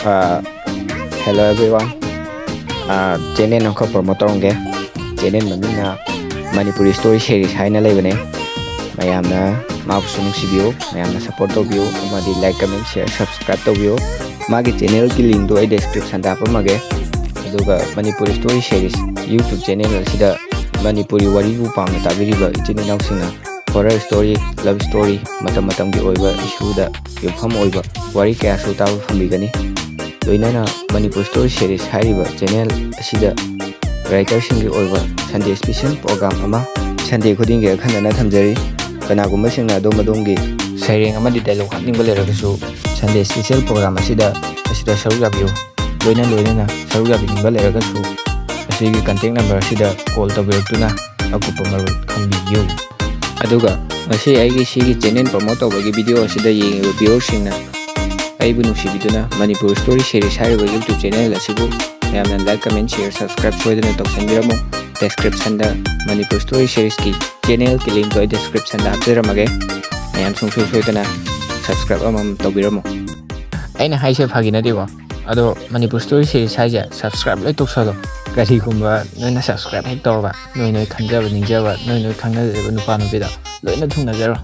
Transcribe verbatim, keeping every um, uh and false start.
Hello everyone. Channel ꯑꯃꯈꯛ promote ꯇꯧꯔꯝꯒꯦ. Channel ꯃꯃꯤꯡꯅ Manipuri Story Series ꯍꯥꯏꯅ ꯂꯩꯕꯅꯦ. ꯃꯌꯥꯝꯅ ꯃꯥꯕꯨꯁꯨ ꯅꯨꯡꯁꯤꯕꯤꯌꯨ, ꯃꯌꯥꯝꯅ support ꯇꯧꯕꯤꯌꯨ, ꯑꯃꯗꯤ like, comment, share, subscribe ꯇꯧꯕꯤꯌꯨ. ꯃꯥꯒꯤ channelꯒꯤ linkꯗꯣ ꯑꯩ descriptionꯗ ꯍꯥꯞꯄꯝꯃꯒꯦ. ꯑꯗꯨꯒ Manipuri Story Series YouTube channel ꯑꯁꯤꯗ ꯃꯅꯤꯄꯨꯔꯤ ꯋꯥꯔꯤꯕꯨ ꯄꯥꯝꯅ ꯇꯥꯕꯤꯔꯤꯕ ꯏꯆꯤꯟ ꯏꯅꯥꯎꯁꯤꯡꯅ horror story, love story, ꯃꯇꯝ ꯃꯇꯝꯒꯤ ꯑꯣꯏꯕ issueꯗ ꯌꯨꯝꯐꯝ ꯑꯣꯏꯕ ꯋꯥꯔꯤ ꯀꯌꯥꯁꯨ ꯇꯥꯕ ꯐꯪꯕꯤꯒꯅꯤ꯫ ꯂꯣꯏꯅꯅ Manipuri Story Series ꯍꯥꯏꯔꯤꯕ channel ꯑꯁꯤꯗ writerꯁꯤꯡꯒꯤ ꯑꯣꯏꯕ Sunday special program ꯑꯃ Sunday ꯈꯨꯗꯤꯡꯒꯤ ꯑꯈꯟꯅꯅ ꯊꯝꯖꯔꯤ꯫ ꯀꯅꯥꯒꯨꯝꯕꯁꯤꯡꯅ ꯑꯗꯣꯝ ꯑꯗꯣꯝꯒꯤ ꯁꯩꯔꯦꯡ ꯑꯃꯗꯤ dialogue ꯍꯥꯞꯅꯤꯡꯕ ꯂꯩꯔꯒꯁꯨ Sunday special program ꯑꯁꯤꯗ ꯑꯁꯤꯗ ꯁꯔꯨꯛ ꯌꯥꯕꯤꯌꯨ꯫ ꯂꯣꯏꯅ ꯂꯣꯏꯅꯅ ꯁꯔꯨꯛ ꯌꯥꯕꯤꯅꯤꯡꯕ ꯂꯩꯔꯒꯁꯨ ꯑꯁꯤꯒꯤ contact number ꯑꯁꯤꯗ call ꯇꯧꯕꯤꯔꯛꯇꯨꯅ ꯑꯀꯨꯞꯄ ꯃꯔꯣꯜ ꯈꯪꯕꯤꯌꯨ꯫ ꯑꯗꯨꯒ ꯉꯁꯤ ꯑꯩꯒꯤ ꯁꯤꯒꯤ channel promote ꯇꯧꯕꯒꯤ video ꯑꯁꯤꯗ ꯌꯦꯡꯉꯤꯕ viewerꯁꯤꯡꯅ ꯑꯩꯕꯨ ꯅꯨꯡꯁꯤꯕꯤꯗꯨꯅ Manipuri Story Series ꯍꯥꯏꯔꯤꯕ YouTube channel ꯑꯁꯤꯕꯨ ꯃꯌꯥꯝꯅ like, comment, share, subscribe ꯁꯣꯏꯗꯅ ꯇꯧꯁꯟꯕꯤꯔꯝꯃꯨ꯫ Descriptionꯗ Manipuri Story Seriesꯀꯤ channelꯒꯤ linkꯗꯣ ꯑꯩ descriptionꯗ ꯍꯥꯞꯆꯔꯝꯃꯒꯦ꯫ ꯃꯌꯥꯝ ꯁꯨꯡꯁꯣꯏ ꯁꯣꯏꯗꯅ subscribe ꯑꯃꯃꯝ ꯇꯧꯕꯤꯔꯝꯃꯨ꯫ ꯑꯩꯅ ꯍꯥꯏꯁꯦ ꯐꯥꯒꯤ ꯅꯠꯇꯦꯀꯣ꯫ ꯑꯗꯣ Manipuri Story Series ꯍꯥꯏꯁꯦ subscribe ꯂꯣꯏ ꯇꯧꯁꯜꯂꯣ꯫ ꯀꯔꯤꯒꯨꯝꯕ ꯅꯣꯏꯅ subscribe ꯍꯦꯛ ꯇꯧꯔꯕ, ꯅꯣꯏ ꯅꯣꯏ ꯈꯟꯖꯕ ꯅꯤꯡꯖꯕ, ꯅꯣꯏ ꯅꯣꯏ ꯈꯪꯅꯖꯕ ꯅꯨꯄꯥ ꯅꯨꯄꯤꯗ ꯂꯣꯏꯅ ꯊꯨꯡꯅꯖꯔꯣ꯫